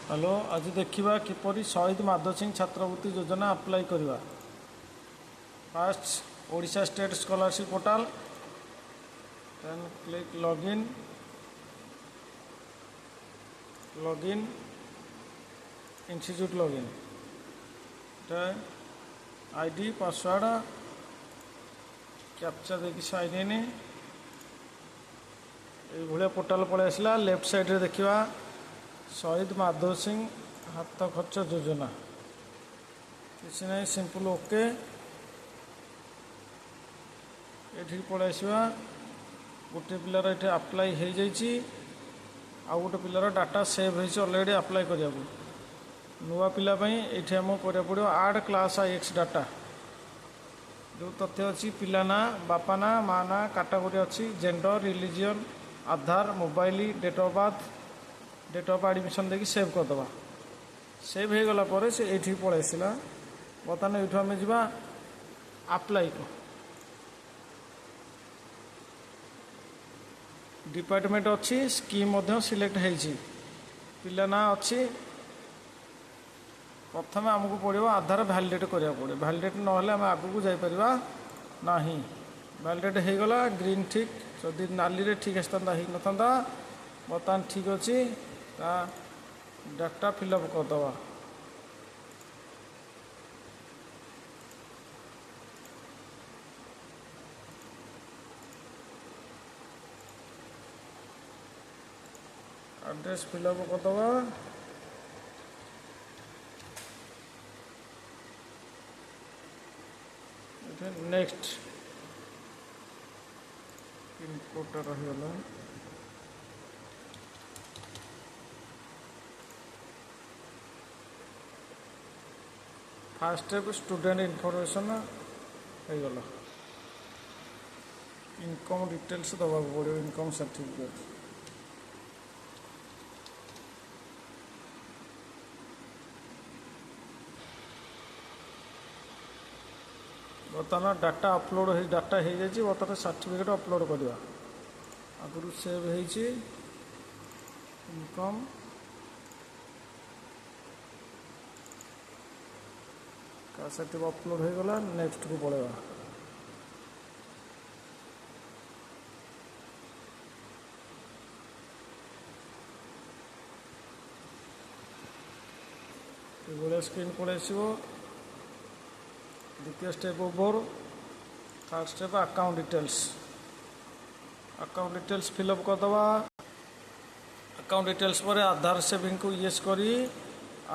Hello, ଆଜି ଦେଖିବା କିପରି ଶହୀଦ ମାଧବ ସିଂ ଛାତ୍ରବୃତ୍ତି ଯୋଜନା ଆପ୍ଲାଏ କରିବା। First Odisha State Scholarship Portal, then click login, login, institute login. ଏଟା ଆଇଡି, ପାସୱାର୍ଡ଼, କ୍ୟାପଚା ଦେଇକି ସାଇନ୍ ଇନ୍। ଏଇଭଳିଆ ପୋର୍ଟାଲ ପଳେଇ ଆସିଲା। ଲେଫ୍ଟ ସାଇଡ଼୍ରେ ଦେଖିବା ଶହୀଦ ମାଧବ ସିଂ ହାତ ଖର୍ଚ୍ଚ ଯୋଜନା। କିଛି ନାହିଁ, ସିମ୍ପଲ୍ ଓକେ। ଏଠିକି ପଳେଇ ଆସିବା। ଗୋଟିଏ ପିଲାର ଏଠି ଆପ୍ଲାଏ ହେଇଯାଇଛି, ଆଉ ଗୋଟେ ପିଲାର ଡାଟା ସେଭ୍ ହେଇଛି ଅଲରେଡ଼ି ଆପ୍ଲାଏ କରିବାକୁ। ନୂଆ ପିଲା ପାଇଁ ଏଇଠି ଆମକୁ କରିବାକୁ ପଡ଼ିବ ଆଡ଼୍ କ୍ଲାସ୍ IX data. ଯେଉଁ ତଥ୍ୟ ଅଛି, ପିଲା ନାଁ, ବାପା ନାଁ, ମା ନାଁ, କାଟାଗୋରୀ ଅଛି, gender, religion, Aadhaar, mobile, date of birth, date of admission ଦେଇକି ସେଭ୍ କରିଦେବା। ସେଭ୍ ହେଇଗଲା ପରେ ସେ ଏଇଠିକି ପଳେଇ ଆସିଲା। ବର୍ତ୍ତମାନ ଏଇଠୁ ଆମେ ଯିବା ଆପ୍ଲାଇକୁ। ଡିପାର୍ଟମେଣ୍ଟ ଅଛି, ସ୍କିମ୍ ମଧ୍ୟ ସିଲେକ୍ଟ ହେଇଛି, ପିଲା ନାଁ ଅଛି। ପ୍ରଥମେ ଆମକୁ ପଡ଼ିବ ଆଧାର ଭ୍ୟାଲିଡେଟ୍ କରିବାକୁ ପଡ଼ିବ। ଭ୍ୟାଲିଡେଟ୍ ନହେଲେ ଆମେ ଆଗକୁ ଯାଇପାରିବା ନାହିଁ। ଭ୍ୟାଲିଡେଟ୍ ହେଇଗଲା, ଗ୍ରୀନ୍ ଠିକ୍। ଯଦି ନାଲିରେ ଠିକ୍ ଆସିଥାନ୍ତା, ହେଇନଥାନ୍ତା। ବର୍ତ୍ତମାନ ଠିକ୍ ଅଛି। ତା ଡାଟା ଫିଲ୍ଅପ୍ କରିଦେବା। ଆଡ୍ରେସ୍ ଫିଲ୍ଅପ୍ କରିଦେବା। ଏଠି ନେକ୍ସଟ ପିନକୋଡ଼ଟା ରହିଗଲା। ଫାର୍ଷ୍ଟ ଷ୍ଟେପ୍ ଷ୍ଟୁଡେଣ୍ଟ ଇନଫର୍ମେସନ୍ ହେଇଗଲା। ଇନକମ୍ ଡିଟେଲ୍ସ ଦେବାକୁ ପଡ଼ିବ, ଇନକମ୍ ସାର୍ଟିଫିକେଟ୍। ବର୍ତ୍ତମାନ ଡାଟା ଅପଲୋଡ଼ ହେଇ ଡାଟା ହେଇଯାଇଛି। ବର୍ତ୍ତମାନ ସାର୍ଟିଫିକେଟ୍ ଅପଲୋଡ଼ କରିବା। ଆଗରୁ ସେଭ୍ ହେଇଛି। ଇନକମ୍ ସାର୍ଟିଫିକେଟ୍ ଅପଲୋଡ଼ ହେଇଗଲା। ନେକ୍ସଟକୁ ପଳେଇବା। ଏଇଭଳିଆ ସ୍କ୍ରିନ୍ ପଳେଇ ଆସିବ। ଦ୍ୱିତୀୟ step over. Third step account details. Account details fill up କରିଦେବା। ଆକାଉଣ୍ଟ ଡିଟେଲ୍ସ ପରେ ଆଧାର ସେଭିଂକୁ ୟେସ୍ କରି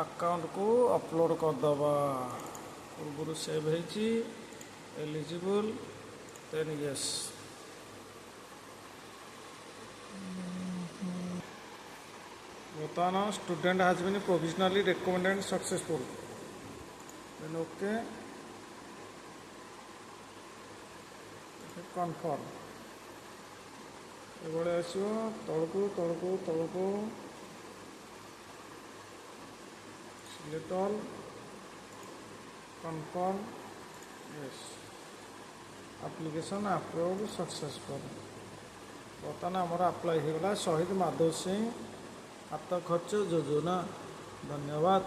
ଆକାଉଣ୍ଟକୁ ଅପଲୋଡ଼ କରିଦେବା। ପୂର୍ବରୁ ସେଭ୍ ହେଇଛି, ଏଲିଜିବୁଲ୍, ଦେନ୍ ୟେସ୍। ବର୍ତ୍ତମାନ student has been provisionally recommended successful, then okay, confirm. ଏଭଳି ଆସିବ। ତଳକୁ, ତଳକୁ, ତଳକୁ, select all, confirm, yes, application approve successful. ବର୍ତ୍ତମାନ ଆମର ଆପ୍ଲାଏ ହେଇଗଲା ଶହୀଦ ମାଧବ ସିଂ ହାତ ଖର୍ଚ୍ଚ ଯୋଜନା। ଧନ୍ୟବାଦ।